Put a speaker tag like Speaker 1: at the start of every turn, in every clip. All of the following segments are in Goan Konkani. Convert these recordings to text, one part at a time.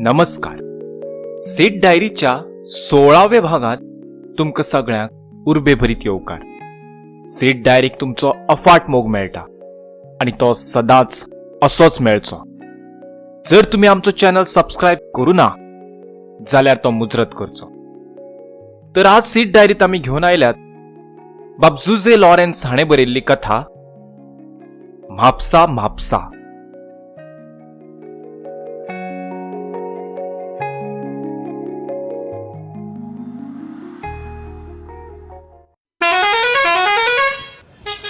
Speaker 1: नमस्कार. सीट डायरीच्या 16व्या भागांत तुमकां सगळ्यांक उर्बेभरीत येवकार. सीट डायरीक तुमचो अफाट मोग मेळटा आनी तो सदांच असोच मेळचो. जर तुमी आमचो चॅनल सबस्क्रायब करूं ना जाल्यार तो मुजरत करचो. तर आज सीट डायरीत आमी घेवन आयल्यात बाब जुझे लॉरेन्स हाणें बरयल्ली कथा म्हापसा म्हापसा.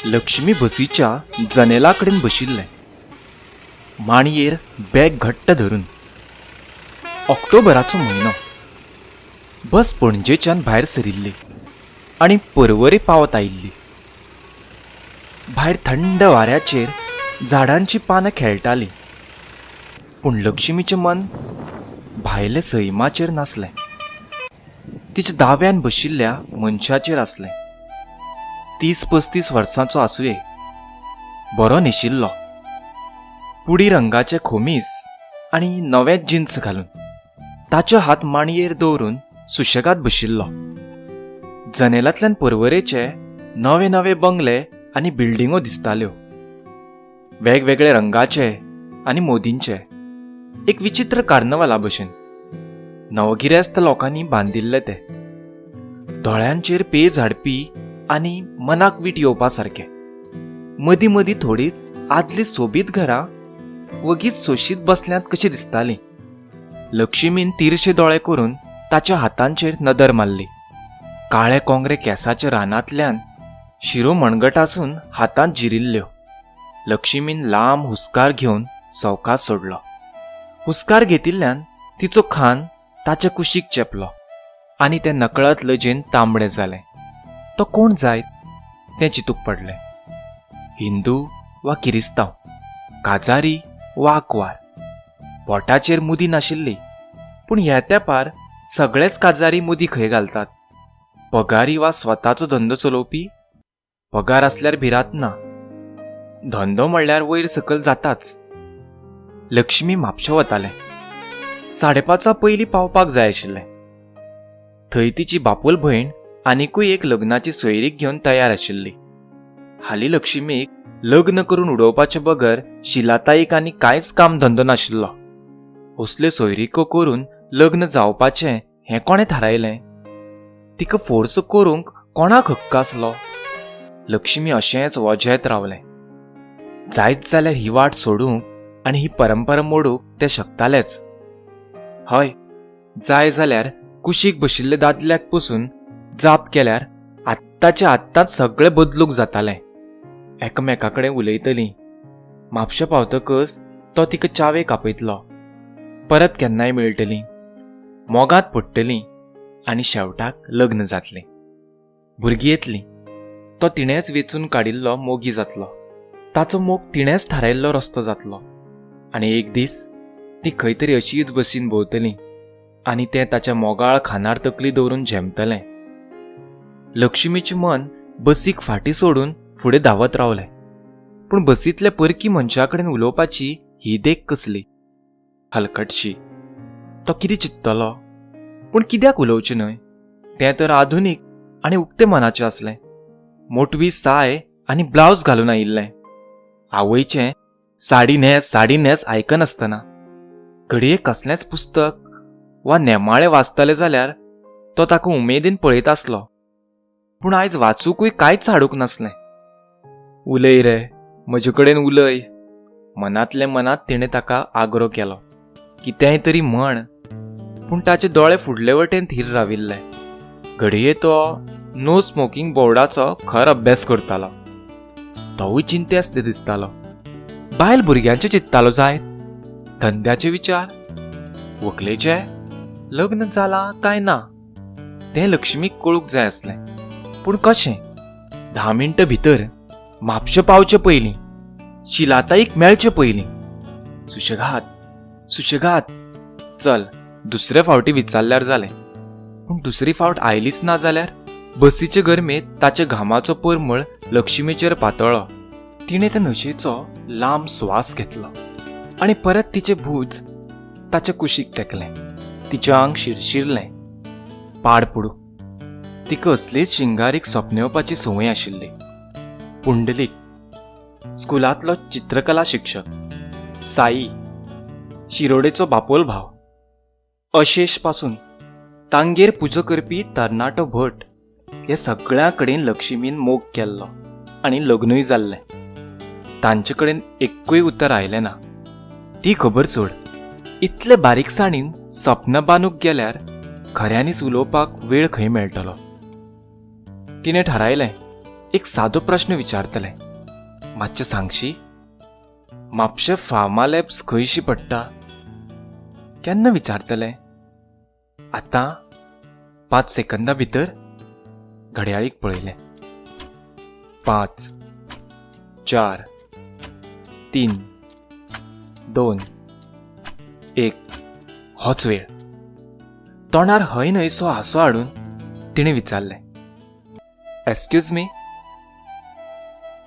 Speaker 1: लक्ष्मी बसीच्या जनेला कडेन बशिल्लें, मांडयेर बॅग घट्ट धरून. ऑक्टोबराचो म्हयनो. बस पणजेच्यान भायर सरिल्ली आनी परवरे पावत आयिल्ली. भायर थंड वाऱ्याचेर झाडांचीं पानां खेळटालीं, पूण लक्ष्मीचें मन भायले सैमाचेर नासलें, तिच्या दाव्यान बशिल्ल्या मनशाचेर आसलें. 30-35 वर्सांचो आसुये, बरो न्हेशिल्लो, पुडी रंगाचें खोमीस आनी नवेंच जिन्स घालून, ताचे हात मांडयेर दवरून सुशेगाद बशिल्लो. जनेलांतल्यान परवरेचे नवे नवे बंगले आनी बिल्डिंगो दिसताल्यो, वेगवेगळे रंगाचे आनी मोदींचे, एक विचित्र कार्नवाला भशेन नवगिरेस्त लोकांनी बांदिल्ले ते, दोळ्यांचेर पेज हाडपी आनी मनाक वीट येवपा सारके. मदीं मदीं थोडीच आदली सोबीत घरां वगीच सोशीत बसल्यांत कशीं दिसतालीं. लक्ष्मीन तिरशे दोळे करून ताच्या हातांचेर नदर मारली. काळे कोंगरे केंसाच्या रानांतल्यान शिरो मनगटासून हातांत जिरिल्ल्यो. लक्ष्मीन लांब हुस्कार घेवन सवकास सोडलो. हुस्कार घेतिल्ल्यान तिचो खान ताचे कुशीक चेपलो आनी तें नकळत लजेन तांबडें जालें. तो कोण जायत तें चिंतूंक पडलें. हिंदू वा किरिस्तांव, काजारी वा आंकवार, बोटाचेर मुदी नाशिल्ली, पूण ह्या तेंपार सगळेच काजारी मुदी खंय घालतात? पगारी वा स्वताचो धंदो चलोवपी? पगार आसल्यार भिरांत ना, धंदो म्हणल्यार वयर सकयल जाताच. लक्ष्मी म्हापशें वतालें. 5:30 पयलीं पावपाक जाय आशिल्लें. थंय तिची बापोल भयण आनिकूय एक लग्नाची सोयरीक घेवन तयार आशिल्ली. हालीं लक्ष्मीक लग्न करून उडोवपाचे बगर शिलाताईक आनी कांयच काम धंदो नाशिल्लो. असल्यो सोयरिको करून लग्न जावपाचें हें कोणें थारायलें? तिका फोर्स करूंक कोणाक हक्क आसलो? लक्ष्मी अशेंच वजेत रावलें. जायत जाल्यार ही वाट सोडूंक आनी ही परंपरा मोडूंक तें शकतालेंच. हय, जाय जाल्यार कुशीक बशिल्ले दादल्याक पसून जाप केल्यार आत्ताचे आत्तांच सगळें बदलूंक जातालें. एकामेका कडेन उलयतलीं. म्हापशें पावतकच तो तिका च्यावेक आपयतलो. परत केन्नाय मेळटलीं, मोगांत पडटलीं आनी शेवटाक लग्न जातलीं, भुरगीं येतलीं. तो तिणेंच वेंचून काडिल्लो मोगी जातलो, ताचो मोग तिणेंच थारायल्लो रस्तो जातलो आनी एक दीस ती खंय तरी अशीच बसीन भोंवतलीं आनी तें ताच्या मोगाळ खांदार तकली दवरून झेमतलें. लक्ष्मीचें मन बसीक फाटीं सोडून फुडें धांवत रावलें, पूण बसींतल्या परकी मनशा कडेन उलोवपाची ही देख कसली हलकटशी. तो कितें चिंततलो? पूण कित्याक उलोवचें न्हय? तें तर आधुनीक आनी उक्ते मनाचें आसलें. मोटवी साय आनी ब्लावज घालून आयिल्लें. आवयचें साडी न्हेस साडी न्हेस आयकनासतना घडये कसलेंच पुस्तक वा नेमाळें वाचतलें जाल्यार तो ताका उमेदीन पळयत आसलो, पूण आयज वाचूंकूय कांयच हाडूंक नासलें. उलय रे, म्हजे कडेन उलय, मनांतले मनांत तिणें ताका आग्रो केलो. कितेंय तरी म्हण. पूण ताचे दोळे फुडले वटेन थीर राविल्ले. घडये तो नो स्मोकींग बोर्डाचो खर अभ्यास करतालो. तोवूय चिंतेस्त दिसतालो. बायल भुरग्यांचें चिंततालो जायत, धंद्याचे विचार, व्हंकलेचे लग्न जालां काय ना तें लक्ष्मीक कळूंक जाय आसलें. पूण कशें? 10 मिनटां भितर म्हापशें पावचे पयलीं, शिलाताईक मेळचे पयलीं. सुशेगाद सुशेगाद, चल दुसरे फावटी विचारल्यार जालें. पूण दुसरी फावट आयलीच ना जाल्यार? बसीचे गरमेंत ताच्या घामाचो परमळ लक्ष्मीचेर पातळ्ळो. तिणें त्या नशेचो लांब स्वास घेतलो आनी परत तिचे भूज ताचे कुशीक तेकलें. तिचें आंग शिरशिरलें. पाड पडूं, तिका असलीच शिंगारीक सपनेवपाची संवय आशिल्ली. पुंडलीक, स्कुलांतलो चित्रकला शिक्षक, साई, शिरोडेचो बापोल भाव, अशेश पासून तांगेर पुजा करपी तरणाटो भट, हे सगळ्यां कडेन लक्ष्मीन मोग केल्लो आनी लग्नूय जाल्लें. तांचे कडेन एक्कूय उतर आयलें ना. ती खबर सोड, इतले बारीकसाणीन सपनां बांदूंक गेल्यार खऱ्यांनीच उलोवपाक वेळ खंय मेळटलो? तिणें थारायलें, एक सादो प्रश्न विचारतलें. मातशें सांगशी, म्हापशें फार्मा लॅब्स खंयशी पडटा? केन्ना विचारतलें? आतां 5 सेकंदां भितर? घड्याळीक पळयलें. 5 4 3 2 1. होच वेळ. तोंडार हय न्हयसो हांसो हाडून तिणें विचारलें, एक्सक्यूज मी.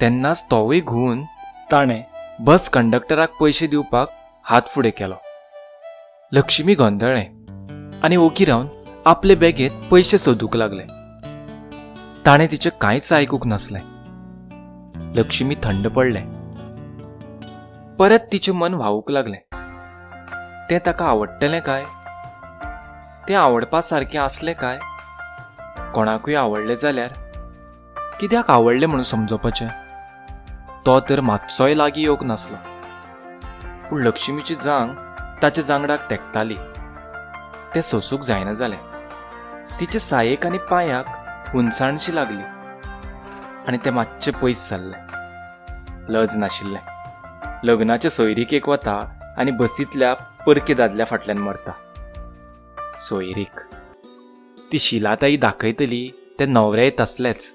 Speaker 1: तेन्नाच तोवूय घुंवून ताणें बस कंडक्टराक पयशे दिवपाक हात फुडें केलो. लक्ष्मी गोंदळ्ळें आनी ओगी रावन आपले बॅगेंत पयशे सोदूंक लागलें. ताणें तिचें कांयच आयकूंक नासलें. लक्ष्मी थंड पडलें. परत तिचें मन व्हांवूंक लागलें. तें ताका आवडटलें काय? तें आवडपा सारकें आसलें काय? कोणाकूय आवडलें जाल्यार कित्याक आवडलें म्हणून समजोवपाचें? तो तर मातसोय लागीं येवंक नासलो. पूण लक्ष्मीची जांग ताच्या जांगडाक तेंकताली. तें सोसूंक जायना जालें. तिचे सायेक आनी पांयाक हुनसाणशी लागली आनी तें मातशें पयस जाल्लें. लज नाशिल्लें. लग्नाचे सोयरीकेक वता आनी बसींतल्या परके दादल्या फाटल्यान मरता. सोयरीक ती शिलाताई दाखयतली ते न्हवरेय तसलेच,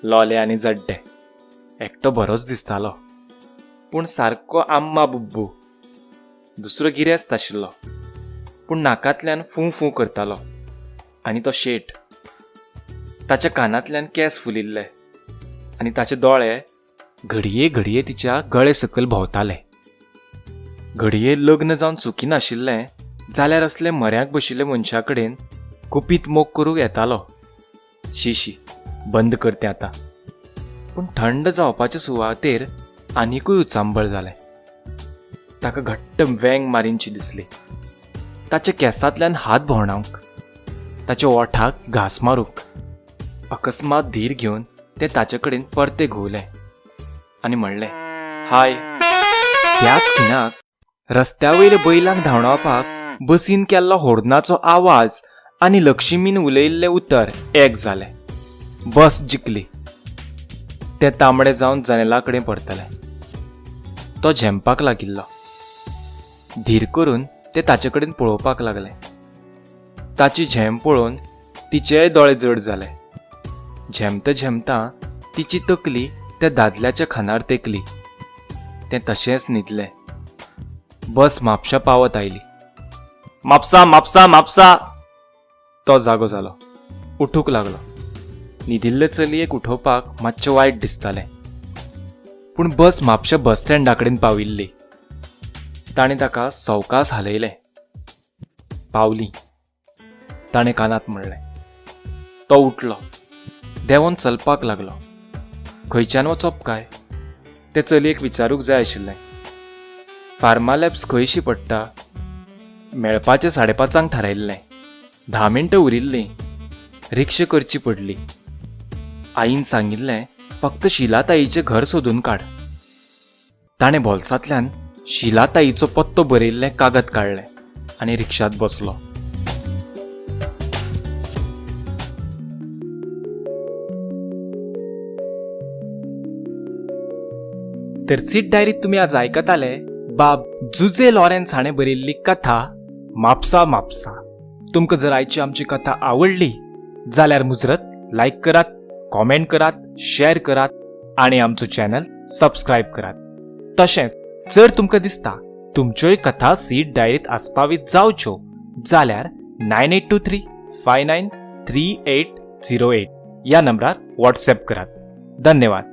Speaker 1: लोले आनी जड्डे. एकटो बरोच दिसतालो, पूण सारको आम्मा बुब्बू. दुसरो गिरेस्त आशिल्लो, पूण नाकांतल्यान फूं फूं करतालो. आनी तो शेट, ताच्या कानांतल्यान केंस फुलिल्ले आनी ताचे दोळे घडये घडये तिच्या गळे सकयल भोंवताले. घडये लग्न जावन चुकी नाशिल्लें जाल्यार असले म्हऱ्याक बशिल्ले मनशा कडेन गुपीत मोग करूंक येतालो. शी शी, बंद कर तें आतां. पूण थंड जावपाचे सुवातेर आनिकूय उचांबळ जालें. ताका घट्ट वेंग मारीनशी दिसली. ताच्या केंसांतल्यान हात भोंवडावंक, ताच्या ओंठाक घांस मारूंक. अकस्मात धीर घेवन तें ताचे कडेन परतें घुंवलें आनी म्हणलें, हाय. त्याच खिणाक रस्त्या वयल्या बैलांक धांवडावपाक बसीन केल्लो होर्नाचो आवाज आनी लक्ष्मीन उलयिल्लें उतर एक जालें. बस जिखली. तें तांबडें जावन जनेला कडेन परतलें. तो झेमपाक लागिल्लो. धीर करून तें ताचे कडेन पळोवपाक लागलें. ताची झेम पळोवन तिचेय दोळे जड जाले. झेमता झेमता तिची तकली त्या दादल्याच्या खांदार तेंकली. तें तशेंच न्हिदलें. बस म्हापशा पावत आयली. म्हापसा म्हापसा म्हापसा. तो जागो जालो. उठूंक लागलो. न्हिदिल्ले चलयेक उठोवपाक मातशें वायट दिसतालें. पूण बस म्हापशा बस स्टँडा कडेन पाविल्ली. ताणें ताका सवकास हालयलें. पावली, ताणें कानांत म्हणलें. तो उठलो. देंवोन चलपाक लागलो. खंयच्यान वचप काय ते चलयेक विचारूंक जाय आशिल्लें. फार्मा लॅब्स खंयशी पडटा? मेळपाचें 5:30 थारायिल्लें. 10 मिनटां उरिल्लीं. रिक्षा करची पडली. आईन सांगिल्लें, फक्त शिलाताईचें घर सोदून काड. ताणें बोल्सांतल्यान शिलाताईचो पत्तो बरयिल्लें कागद काडलें आनी रिक्षांत बसलो. तर सीट डायरीत तुमी आज आयकताले बाब जुजे लॉरेन्स हाणें बरयिल्ली कथा म्हापसा म्हापसा. तुमकां जर आयची आमची कथा आवडली जाल्यार मुजरत लायक करात, कॉमेंट करात, शेअर करात आनी आमचो चॅनल सबस्क्रायब करात. तशेंच जर तुमकां दिसता तुमच्योय कथा सीट डायरीत आस्पावीत जावच्यो जाल्यार 9823 593808 ह्या नंबरार व्हॉट्सएप करात. धन्यवाद.